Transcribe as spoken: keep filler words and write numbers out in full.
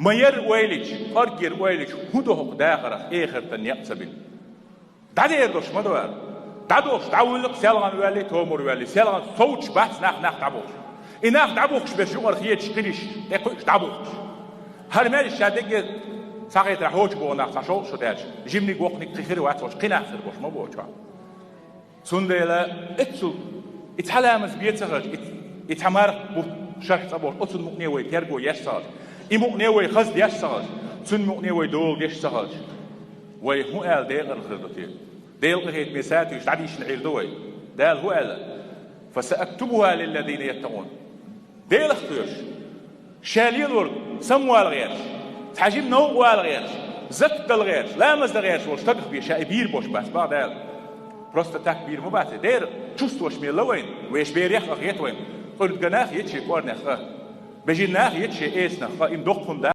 Ма яр ойлича, кӀорггера ойлича, хӀун ду хӀокху дахарах эхартан некъ ца бина? ДӀадер долуш ма ду аьлла. ДӀадолуш дӀавуллакх селхана ваьлли, томар ваьлли, селхана совцуш бац нах, нах дӀабухкуш. И нах дӀабухкуш берш юкъара хеташ, кхириш, тӀекхуьуш дӀабухкуш. ХӀара маьждиг ша дегге цхьа хетарехь хӀочу боху нах цхьа шовзткъа шо даьлча, жиманиг воккханиг кхин хир вац, хӀорш кхин нах хир болуш ма боху чохь. Цундела эццул и цхьа ламаз бен ца хилча, и, и цхьа марха бу шарх цӀа болуш, оцунна мукъане вай терго еш ца хилча, и мукъане вай хаза деш ца хилча, цунна мукъане вай дола деш ца хилча, вай хӀун аьлла декъала хир ду те? Делан къинхетаме сатуьйсуш дӀадийшина Ӏийр ду вай. Дала хӀун аьлла? «Фасаактубуха лиллазина яттакъун». Делах кхоьруш, ша лелорг самавала гӀерташ, цхьа жима новкъа вала гӀерташ, закат дала гӀерташ, ламаз дан гӀерташ волчу стагах бен ша и бийр болуш бац боху Дала. Просто так бийр ма бац и. Дера чувствоваш мелла вайна, вешан берех а хета вайна. Къуьрдиган нах а еций шен кӀорнех а, бежин нах а еций шен эсанах а, им доккха хӀума